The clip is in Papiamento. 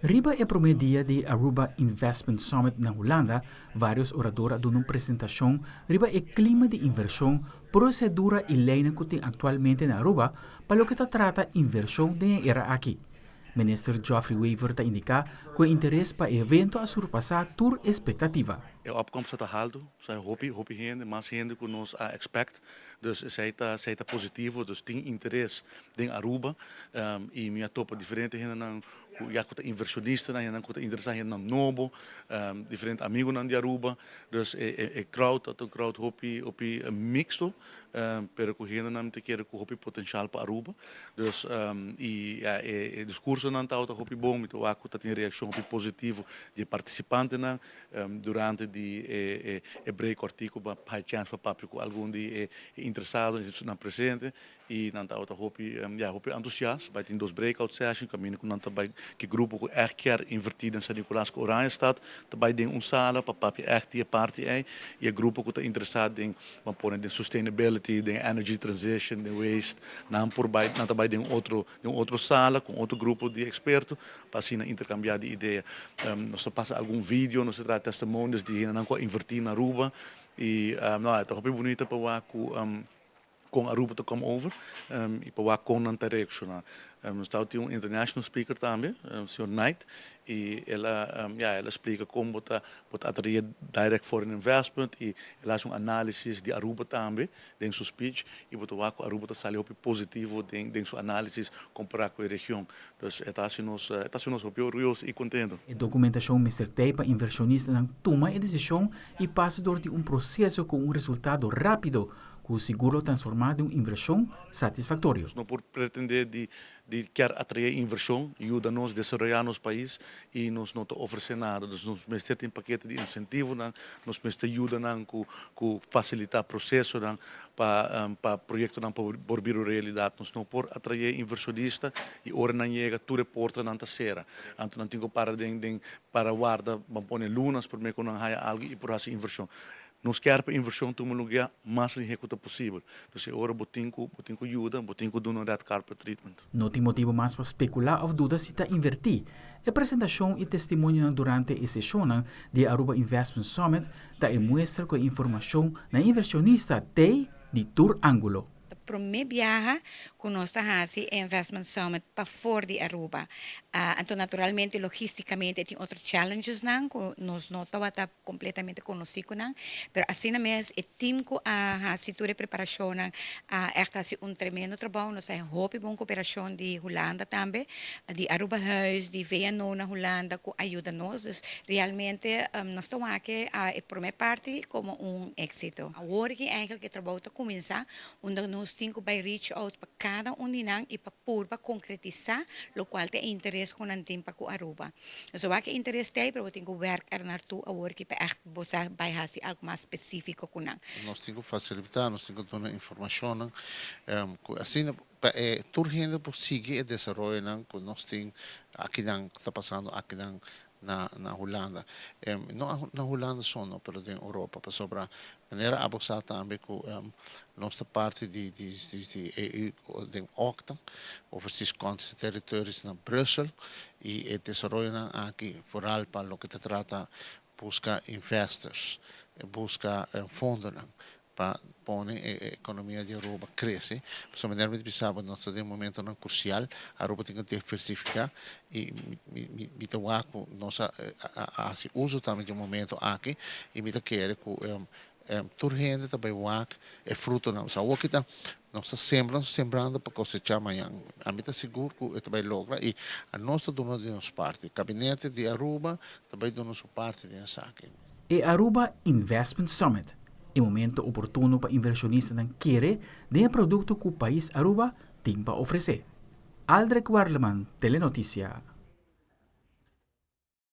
Riba e prome dia di Aruba Investment Summit na Hulanda, varios orador a duna un presentacion riba e clima di inversion, procedura y leynan cu tin actualmente na Aruba pa loke ta trata inversion den e era aki. Minister Geoffrey Wever ta indica cu e interes pa e evento a surpasa tur expectativa. E opkomst ta halto, sa hopi, hopi hende, mas hende cu nos a expect. Dus esey ta positivo, dus tin interes den Aruba y mi a topa diferente hendenan ya cu ta inversionistanan, cu ta interesa, hendenan nobo, diferente amigonan di Aruba. Dus e crowd ta un crowd hopi, hopi mixto, pero cu hendenan ta kere cu hopi potencial pa Aruba. Dus y ja, e discursonan ta hopi bon, mi ta wak cu tin reaccion hopi positivo di participantenan durante di e break cortico pa haya chance pa papia cu algun di e interesadonan presente y nan ta hopi ja, hopi entusiasta. Bay tin dos breakout sessions, caminda cu nan ta bay cu grupo cu echt kier inverti na San Nicolas cu Oranjestad, ta bay den un sala pa papia echt e parti ey y e grupo cu ta interesa den, ban pone, den sustainability, den energy transition, den waste, nan por bay, nan ta bay den otro sala cu otro grupo di experto pa asina intercambia di idea. Nos ta pasa algun video, nos ta trece testimonios di hendenan cu a inverti na Aruba y no, ta hopi bunita pa wak cu Aruba ta come over y pa wak con nan ta reacciona. Nos tin un international speaker tambe, señor Knight, y el a, ja, el a splica con bo ta atrae direct foreign investment y el a haci un analisis di Aruba tambe den su speech y bo ta wak cu Aruba ta sali hopi positivo den su analisis compara cu e region. Dus e ta haci nos hopi orguyoso y contento. E documentacion mester ta pa inversionistanan tuma e decision y pasa door di un proceso cu un resultado rapido, cu sigur lo transforma den un inversion satisfactorio. No por pretende di kier atrae inversion, yuda nos desaroya nos pais y nos no ta ofrece nada. Dus nos mester tin pakete di incentivonan, nos mester yuda nan cu facilita procesonan pa proyectonan por bira realidad. Nos no por atrae inversionista y ora nan yega, tur e portanan ta cera. Anto nan tin cu para den para warda, ban pone, lunas pa cu nan haya algo y por haci inversion. Nos kier pa inversion tuma luga mas lihe cu posibel. Dus ora bo tin cu yuda, bo tin cu duna red carpet treatment. No tin motibo mas pa specula of duda si ta inverti. E presentacion y testimonio durante e sesion di Aruba Investment Summit ta muestra cu informacion na inversionista te di tur angulo. Prome biaha cu nos ta haci Investment Summit pafor di Aruba. Anto, naturalmente, logisticamente tin otro challengesnan cu nos no tabata completamente conoci cu nan, pero asina mes e team cu a haci tur e preparacion a echt haci un tremendo trabou. Nos tin hopi bon cooperacion di Hulanda tambe, di Aruba Huis, di VNO na Hulanda cu a yuda nos. Dus realmente nos ta wak e prome parti como un exito. Awor cu eigenlijk e trabou ta cuminsa, unda nos tin cu bay reach out pa cada un di nan y pa purba concretisa locual ta interes cu nan tin pa cu Aruba. So wak interes tin, pero tin cu werk er naartoe awor cu pa echt bo sa bay haci algo mas specifico cu nan. Nos tin cu facilita, nos tin cu duna informacion, asina pa tur hende por sigui e desaroyonan cu nos tin akinan, ta pasando akinan na Hulanda. No na Hulanda so, no, pero den Europa, pasobra manera abo sa tambe cu nos ta parti di EU den OCTA, Overseas Countries Territories na Brussel, y e desaroyonan aki, vooral pa loke ta trata busca investors, busca fondonan pa pone e economia di Aruba crece. So manera mi bisa, nos ta den un momentonan crucial, Aruba tin cu diversifica y mi ta wak cu nos a haci uso tambe di e momento aki y mi ta kere cu tur hende ta bay wak e frutonan. So awor kita nos ta sembrando, sembrando pa cosecha mañan. Ami ta sigur cu e ta bay logra y nos ta duna di nos parti. Gabinete di Aruba ta bay duna su parti den esaki. E Aruba Investment Summit, e momento oportuno pa inversionistanan kere den producto cu pais Aruba tin pa ofrece. Aldrich Warleman, Telenoticia.